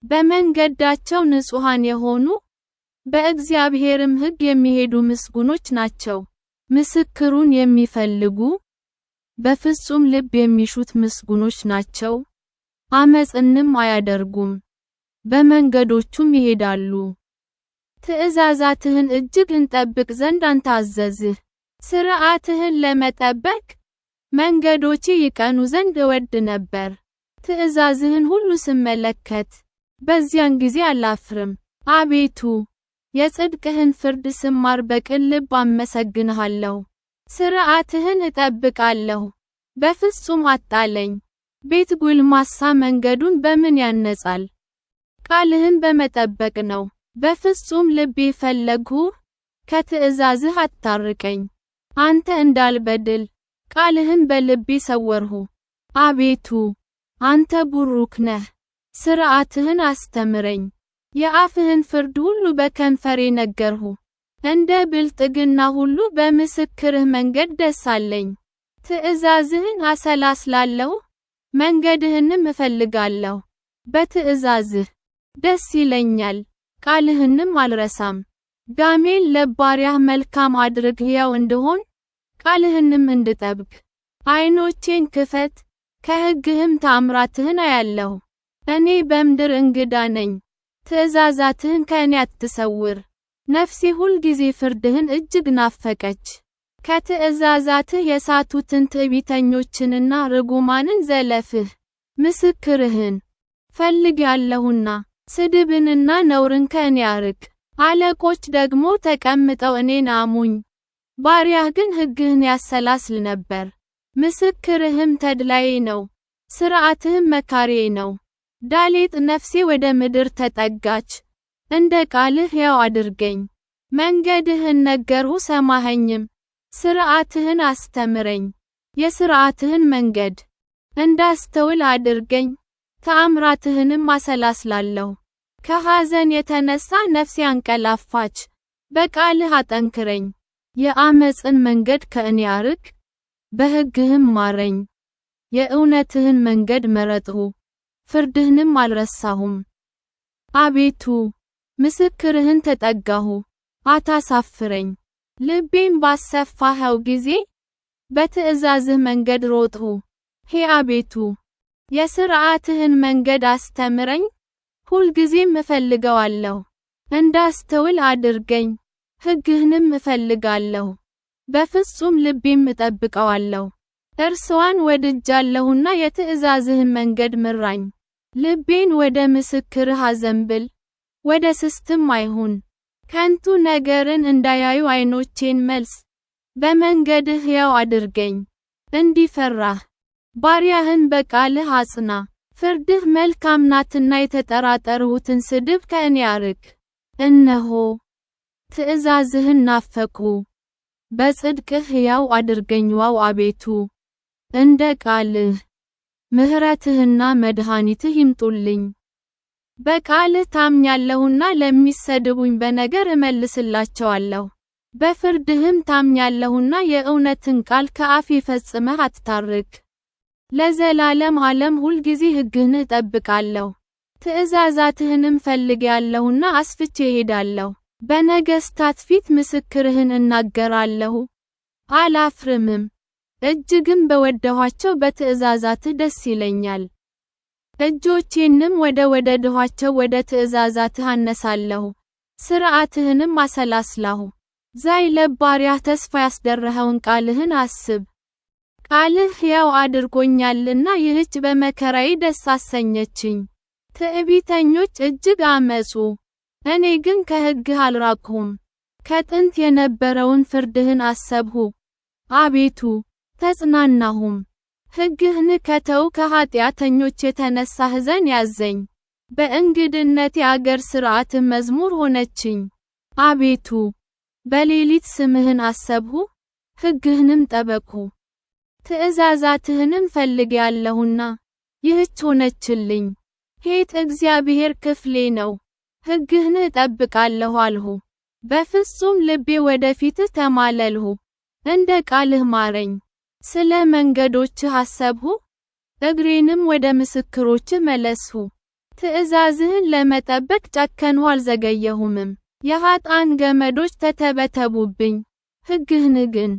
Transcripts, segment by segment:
በመንገዳቸው ንጹሐን የሆኑ፣ በእግዚአብሔርም ሕግ የሚሄዱ ምስጉኖች ናቸው። ምስክሩን የሚፈልጉ፣ በፍጹም ልብ የሚሹት ምስጉኖች ናቸው። ዓመፅንም አያደርጉም፣ በመንገዶቹም ይሄዳሉ። ትእዛዛትህን እጅግ እንጠብቅ ዘንድ አንተ አዘዝህ። ሥርዓትህን ለመጠበቅ፣ መንገዶቼ ይቀኑ ዘንድ እወድ ነበር። ትእዛዝህን ሁሉ ስመለከት፣ በዚያን ጊዜ አላፍርም። አቤቱ፣ የጽድቅህን ፍርድ ስማር በቅን ልብ አመሰግንሃለሁ። ሥርዓትህን እጠብቃለሁ፣ በፍጹም አትጣለኝ። ቤት ጎልማሳ መንገዱን በምን ያነጻል? ቃልህን በመጠበቅ ነው። በፍጹም ልቤ ፈለግሁህ፣ ከትእዛዝህ አታርቀኝ። አንተ እንዳልበድል፣ ቃልህን በልቤ ሰወርሁ። አቤቱ፣ አንተ ቡሩክ ነህ፣ ሥርዓትህን አስተምረኝ። የአፍህን ፍርድ ሁሉ በከንፈሬ ነገርሁ። እንደ ብልጥግና ሁሉ በምስክርህ መንገድ ደስ አለኝ። ትእዛዝህን አሰላስላለሁ፣ መንገድህንም እፈልጋለሁ። በትእዛዝህ ደስ ይለኛል፣ ቃልህንም አልረሳም። ጋሜል ለባሪያህ መልካም አድርግ ሕያው እንድሆን፣ ቃልህንም እንድጠብቅ። ዓይኖቼን ክፈት፣ ከሕግህም ተአምራትህን አያለሁ። እኔ በምድር እንግዳ ነኝ፣ ትእዛዛትህን ከእኔ አትሰውር። ነፍሴ ሁልጊዜ ፍርድህን እጅግ ናፈቀች። ከትእዛዛትህ የሳቱትን ትዕቢተኞችንና ርጉማንን ዘለፍህ። ምስክርህን ፈልጌአለሁና፣ ስድብንና ነውርን ከእኔ አርቅ። አለቆች ደግሞ ተቀምጠው እኔን አሙኝ፣ ባሪያህ ግን ሕግህን ያሰላስል ነበር። ምስክርህም ተድላዬ ነው፣ ሥርዓትህም መካሪዬ ነው። ዳሌጥ ነፍሴ ወደ ምድር ተጠጋች፣ እንደ ቃልህ ሕያው አድርገኝ። መንገድህን ነገርሁ ሰማኸኝም፣ ሥርዓትህን አስተምረኝ። የሥርዓትህን መንገድ እንዳስተውል አድርገኝ፣ ተአምራትህንም አሰላስላለሁ። ከሐዘን የተነሣ ነፍሴ አንቀላፋች፣ በቃልህ አጠንክረኝ። የዓመፅን መንገድ ከእኔ አርቅ፣ በሕግህም ማረኝ። የእውነትህን መንገድ መረጥሁ፣ ፍርድህንም አልረሳሁም። አቤቱ፣ ምስክርህን ተጠጋሁ፣ አታሳፍረኝ። ልቤን ባሰፋኸው ጊዜ፣ በትእዛዝህ መንገድ ሮጥሁ። ሄ አቤቱ፣ የሥርዓትህን መንገድ አስተምረኝ፣ ሁልጊዜም እፈልገዋለሁ። እንዳስተውል አድርገኝ፣ ሕግህንም እፈልጋለሁ። በፍጹም ልቤም እጠብቀዋለሁ። እርስዋን ወድጃለሁና የትእዛዝህን መንገድ ምራኝ። ልቤን ወደ ምስክርህ አዘንብል፣ ወደ ስስትም አይሁን። ከንቱ ነገርን እንዳያዩ ዓይኖቼን መልስ፣ በመንገድህ ሕያው አድርገኝ። እንዲፈራህ ባሪያህን በቃልህ አጽና። ፍርድህ መልካም ናትና የተጠራጠርሁትን ስድብ ከእኔ አርቅ። እነሆ፣ ትእዛዝህን ናፈቅሁ፣ በጽድቅህ ሕያው አድርገኝ። ዋው አቤቱ፣ እንደ ቃልህ ምሕረትህና መድኃኒትህ ይምጡልኝ። በቃልህ ታምኛለሁና ለሚሰድቡኝ በነገር እመልስላቸዋለሁ። በፍርድህም ታምኛለሁና የእውነትን ቃል ከአፌ ፈጽመህ አትታርቅ። ለዘላለም ዓለም ሁልጊዜ ሕግህን እጠብቃለሁ። ትእዛዛትህንም ፈልጌአለሁና አስፍቼ እሄዳለሁ። በነገሥታት ፊት ምስክርህን እናገራለሁ፣ አላፍርምም። እጅግም በወደኋቸው በትእዛዛትህ ደስ ይለኛል። እጆቼንም ወደ ወደድኋቸው ወደ ትእዛዛትህ አነሳለሁ፣ ሥርዓትህንም አሰላስላሁ። ዛይ ለባሪያህ ተስፋ ያስደረኸውን ቃልህን አስብ። ቃልህ ሕያው አድርጎኛልና ይህች በመከራዬ ደስ አሰኘችኝ። ትዕቢተኞች እጅግ አመጹ፣ እኔ ግን ከሕግህ አልራቅሁም። ከጥንት የነበረውን ፍርድህን አሰብሁ፣ አቤቱ፣ ተጽናናሁም። ሕግህን ከተው ከኃጢአተኞች የተነሣ ሐዘን ያዘኝ። በእንግድነቴ አገር ሥርዓትህ መዝሙር ሆነችኝ። አቤቱ፣ በሌሊት ስምህን አሰብሁ፣ ሕግህንም ጠበቅሁ። ትእዛዛትህንም ፈልጌአለሁና፣ ይህች ሆነችልኝ። ሔት እግዚአብሔር ክፍሌ ነው፣ ሕግህን እጠብቃለሁ አልሁ። በፍጹም ልቤ ወደ ፊትህ ተማለልሁ፣ እንደ ቃልህ ማረኝ። ስለ መንገዶችህ አሰብሁ፣ እግሬንም ወደ ምስክሮችህ መለስሁ። ትእዛዝህን ለመጠበቅ ጨከንሁ አልዘገየሁምም። የኃጥአን ገመዶች ተተበተቡብኝ፣ ሕግህን ግን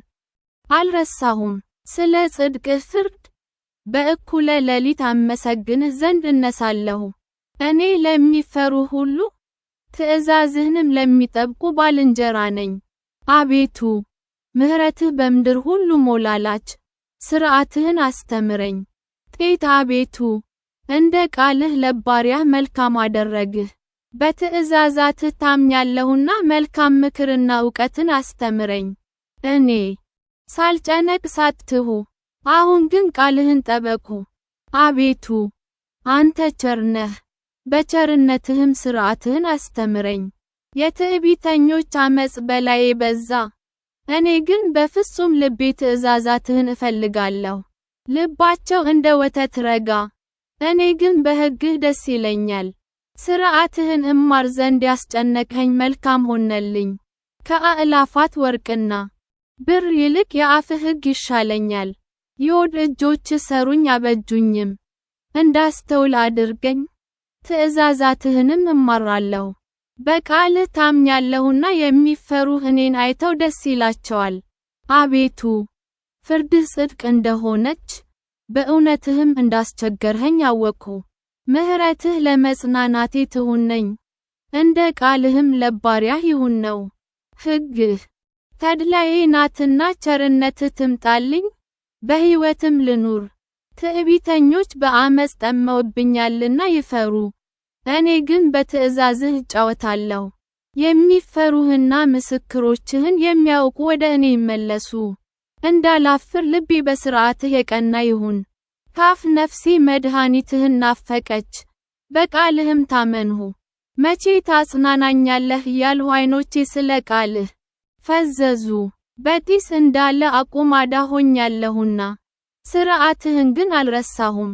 አልረሳሁም። ስለ ጽድቅህ ፍርድ በእኩለ ሌሊት አመሰግንህ ዘንድ እነሳለሁ። እኔ ለሚፈሩህ ሁሉ፣ ትእዛዝህንም ለሚጠብቁ ባልንጀራ ነኝ። አቤቱ፣ ምሕረትህ በምድር ሁሉ ሞላላች፣ ሥርዓትህን አስተምረኝ። ጤት አቤቱ፣ እንደ ቃልህ ለባሪያህ መልካም አደረግህ። በትእዛዛትህ ታምኛለሁና መልካም ምክርና እውቀትን አስተምረኝ። እኔ ሳልጨነቅ ሳትሁ፣ አሁን ግን ቃልህን ጠበቅሁ። አቤቱ፣ አንተ ቸር ነህ፣ በቸርነትህም ሥርዓትህን አስተምረኝ። የትዕቢተኞች ዓመፅ በላዬ በዛ፣ እኔ ግን በፍጹም ልቤ ትእዛዛትህን እፈልጋለሁ። ልባቸው እንደ ወተት ረጋ፣ እኔ ግን በሕግህ ደስ ይለኛል። ሥርዓትህን እማር ዘንድ ያስጨነቅኸኝ መልካም ሆነልኝ። ከአእላፋት ወርቅና ብር ይልቅ የአፍህ ሕግ ይሻለኛል። ዮድ እጆችህ ሠሩኝ አበጁኝም። እንዳስተውል አድርገኝ፣ ትእዛዛትህንም እማራለሁ። በቃልህ ታምኛለሁና የሚፈሩህ እኔን አይተው ደስ ይላቸዋል። አቤቱ፣ ፍርድህ ጽድቅ እንደሆነች፣ በእውነትህም እንዳስቸገርኸኝ አወቅሁ። ምሕረትህ ለመጽናናቴ ትሁነኝ፣ እንደ ቃልህም ለባሪያህ ይሁን ነው። ሕግህ ተድላዬ ናትና ቸርነትህ ትምጣልኝ፣ በሕይወትም ልኑር። ትዕቢተኞች በዓመፅ ጠምመውብኛልና ይፈሩ፣ እኔ ግን በትእዛዝህ እጫወታለሁ። የሚፈሩህና ምስክሮችህን የሚያውቁ ወደ እኔ ይመለሱ። እንዳላፍር ልቤ በሥርዓትህ የቀና ይሁን። ካፍ ነፍሴ መድኃኒትህን ናፈቀች፣ በቃልህም ታመንሁ። መቼ ታጽናናኛለህ እያልሁ ዓይኖቼ ስለ ቃልህ ፈዘዙ። በጢስ እንዳለ አቁማዳ ሆኛለሁና፣ ሥርዓትህን ግን አልረሳሁም።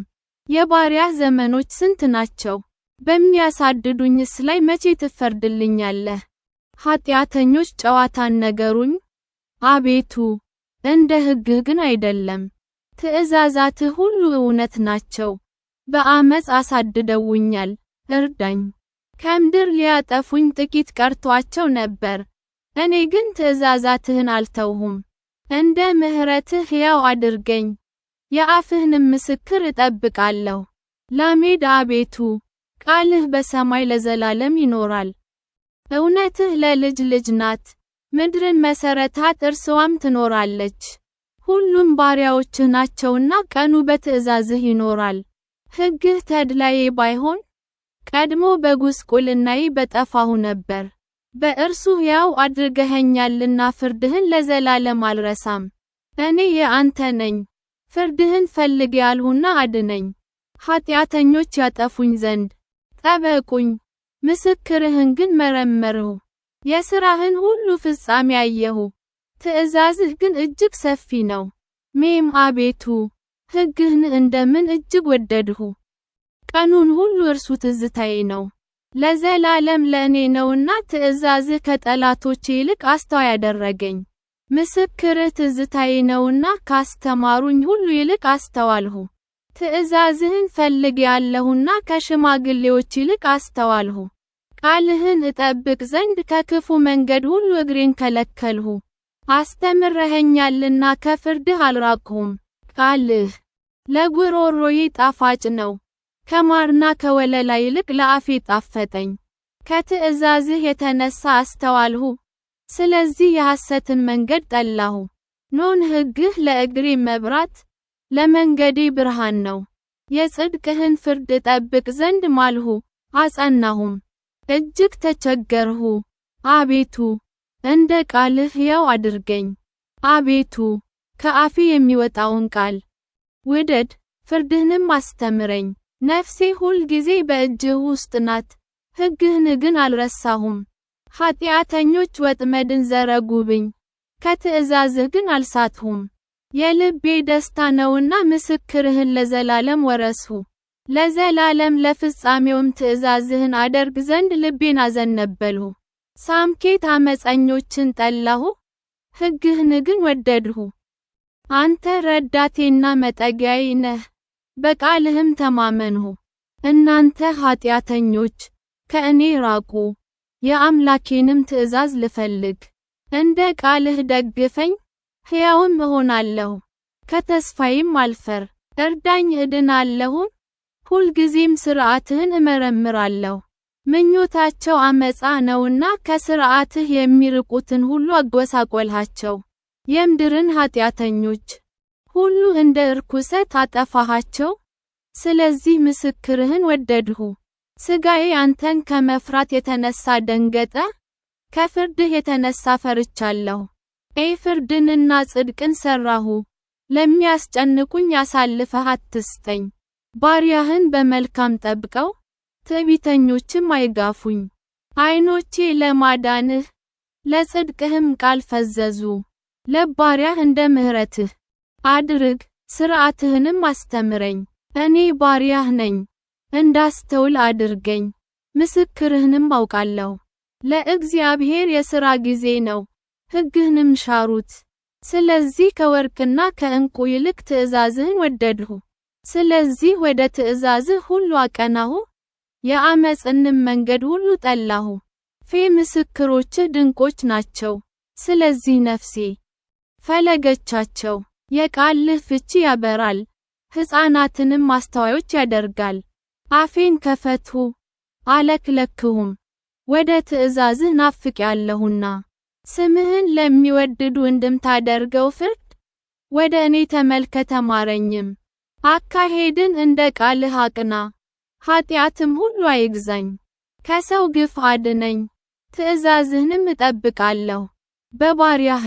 የባሪያህ ዘመኖች ስንት ናቸው? በሚያሳድዱኝስ ላይ መቼ ትፈርድልኛለህ? ኃጢአተኞች ጨዋታን ነገሩኝ፣ አቤቱ፣ እንደ ሕግህ ግን አይደለም። ትእዛዛትህ ሁሉ እውነት ናቸው። በዓመፅ አሳድደውኛል፣ እርዳኝ። ከምድር ሊያጠፉኝ ጥቂት ቀርቷቸው ነበር፣ እኔ ግን ትእዛዛትህን አልተውሁም። እንደ ምሕረትህ ሕያው አድርገኝ፣ የአፍህንም ምስክር እጠብቃለሁ። ላሜድ አቤቱ፣ ቃልህ በሰማይ ለዘላለም ይኖራል። እውነትህ ለልጅ ልጅ ናት፣ ምድርን መሠረታት እርስዋም ትኖራለች። ሁሉም ባሪያዎችህ ናቸውና ቀኑ በትእዛዝህ ይኖራል። ሕግህ ተድላዬ ባይሆን፣ ቀድሞ በጉስቁልናዬ በጠፋሁ ነበር። በእርሱ ሕያው አድርገኸኛልና ፍርድህን ለዘላለም አልረሳም። እኔ የአንተ ነኝ፣ ፍርድህን ፈልጌአለሁና አድነኝ። ኃጢአተኞች ያጠፉኝ ዘንድ ጠበቁኝ፣ ምስክርህን ግን መረመርሁ። የሥራህን ሁሉ ፍጻሜ አየሁ፣ ትእዛዝህ ግን እጅግ ሰፊ ነው። ሜም አቤቱ፣ ሕግህን እንደምን እጅግ ወደድሁ! ቀኑን ሁሉ እርሱ ትዝታዬ ነው። ለዘላለም ለእኔ ነውና ትእዛዝህ ከጠላቶቼ ይልቅ አስተዋይ አደረገኝ። ምስክርህ ትዝታዬ ነውና ካስተማሩኝ ሁሉ ይልቅ አስተዋልሁ። ትእዛዝህን ፈልጌአለሁና ከሽማግሌዎች ይልቅ አስተዋልሁ። ቃልህን እጠብቅ ዘንድ ከክፉ መንገድ ሁሉ እግሬን ከለከልሁ። አስተምረኸኛልና ከፍርድህ አልራቅሁም። ቃልህ ለጉሮሮዬ ጣፋጭ ነው፣ ከማርና ከወለላ ይልቅ ለአፌ ጣፈጠኝ። ከትእዛዝህ የተነሣ አስተዋልሁ፣ ስለዚህ የሐሰትን መንገድ ጠላሁ። ኖን ሕግህ ለእግሬ መብራት፣ ለመንገዴ ብርሃን ነው። የጽድቅህን ፍርድ እጠብቅ ዘንድ ማልሁ፣ አጸናሁም። እጅግ ተቸገርሁ፣ አቤቱ፣ እንደ ቃልህ ሕያው አድርገኝ። አቤቱ፣ ከአፌ የሚወጣውን ቃል ውደድ፣ ፍርድህንም አስተምረኝ። ነፍሴ ሁል ጊዜ በእጅህ ውስጥ ናት፣ ሕግህን ግን አልረሳሁም። ኃጢአተኞች ወጥመድን ዘረጉብኝ፣ ከትእዛዝህ ግን አልሳትሁም። የልቤ ደስታ ነውና ምስክርህን ለዘላለም ወረስሁ። ለዘላለም ለፍጻሜውም ትእዛዝህን አደርግ ዘንድ ልቤን አዘነበልሁ። ሳምኬት ዓመፀኞችን ጠላሁ፣ ሕግህን ግን ወደድሁ። አንተ ረዳቴና መጠጊያዬ ነህ፣ በቃልህም ተማመንሁ። እናንተ ኃጢአተኞች፣ ከእኔ ራቁ፣ የአምላኬንም ትእዛዝ ልፈልግ። እንደ ቃልህ ደግፈኝ፣ ሕያውም እሆናለሁ፣ ከተስፋዬም አልፈር። እርዳኝ እድናለሁም፣ ሁልጊዜም ሥርዓትህን እመረምራለሁ። ምኞታቸው ዓመፃ ነውና ከሥርዓትህ የሚርቁትን ሁሉ አጎሳቆልሃቸው። የምድርን ኃጢአተኞች ሁሉ እንደ ርኩሰት አጠፋሃቸው። ስለዚህ ምስክርህን ወደድሁ። ሥጋዬ አንተን ከመፍራት የተነሣ ደንገጠ፣ ከፍርድህ የተነሣ ፈርቻለሁ። ፍርድንና ጽድቅን ሠራሁ፣ ለሚያስጨንቁኝ አሳልፈህ አትስጠኝ። ባሪያህን በመልካም ጠብቀው፣ ትዕቢተኞችም አይጋፉኝ። ዓይኖቼ ለማዳንህ፣ ለጽድቅህም ቃል ፈዘዙ። ለባሪያህ እንደ ምሕረትህ አድርግ፣ ሥርዓትህንም አስተምረኝ። እኔ ባሪያህ ነኝ፣ እንዳስተውል አድርገኝ፣ ምስክርህንም አውቃለሁ። ለእግዚአብሔር የሥራ ጊዜ ነው፣ ሕግህንም ሻሩት። ስለዚህ ከወርቅና ከዕንቁ ይልቅ ትእዛዝህን ወደድሁ። ስለዚህ ወደ ትእዛዝህ ሁሉ አቀናሁ፣ የዓመፅንም መንገድ ሁሉ ጠላሁ። ምስክሮችህ ድንቆች ናቸው፣ ስለዚህ ነፍሴ ፈለገቻቸው። የቃልህ ፍቺ ያበራል፣ ሕፃናትንም አስተዋዮች ያደርጋል። አፌን ከፈትሁ፣ አለክለክሁም፣ ወደ ትእዛዝህ ናፍቄአለሁና። ስምህን ለሚወድዱ እንደምታደርገው ፍርድ፣ ወደ እኔ ተመልከተ ማረኝም። አካሄድን እንደ ቃልህ አቅና፣ ኃጢአትም ሁሉ አይግዛኝ። ከሰው ግፍ አድነኝ፣ ትእዛዝህንም እጠብቃለሁ። በባሪያህ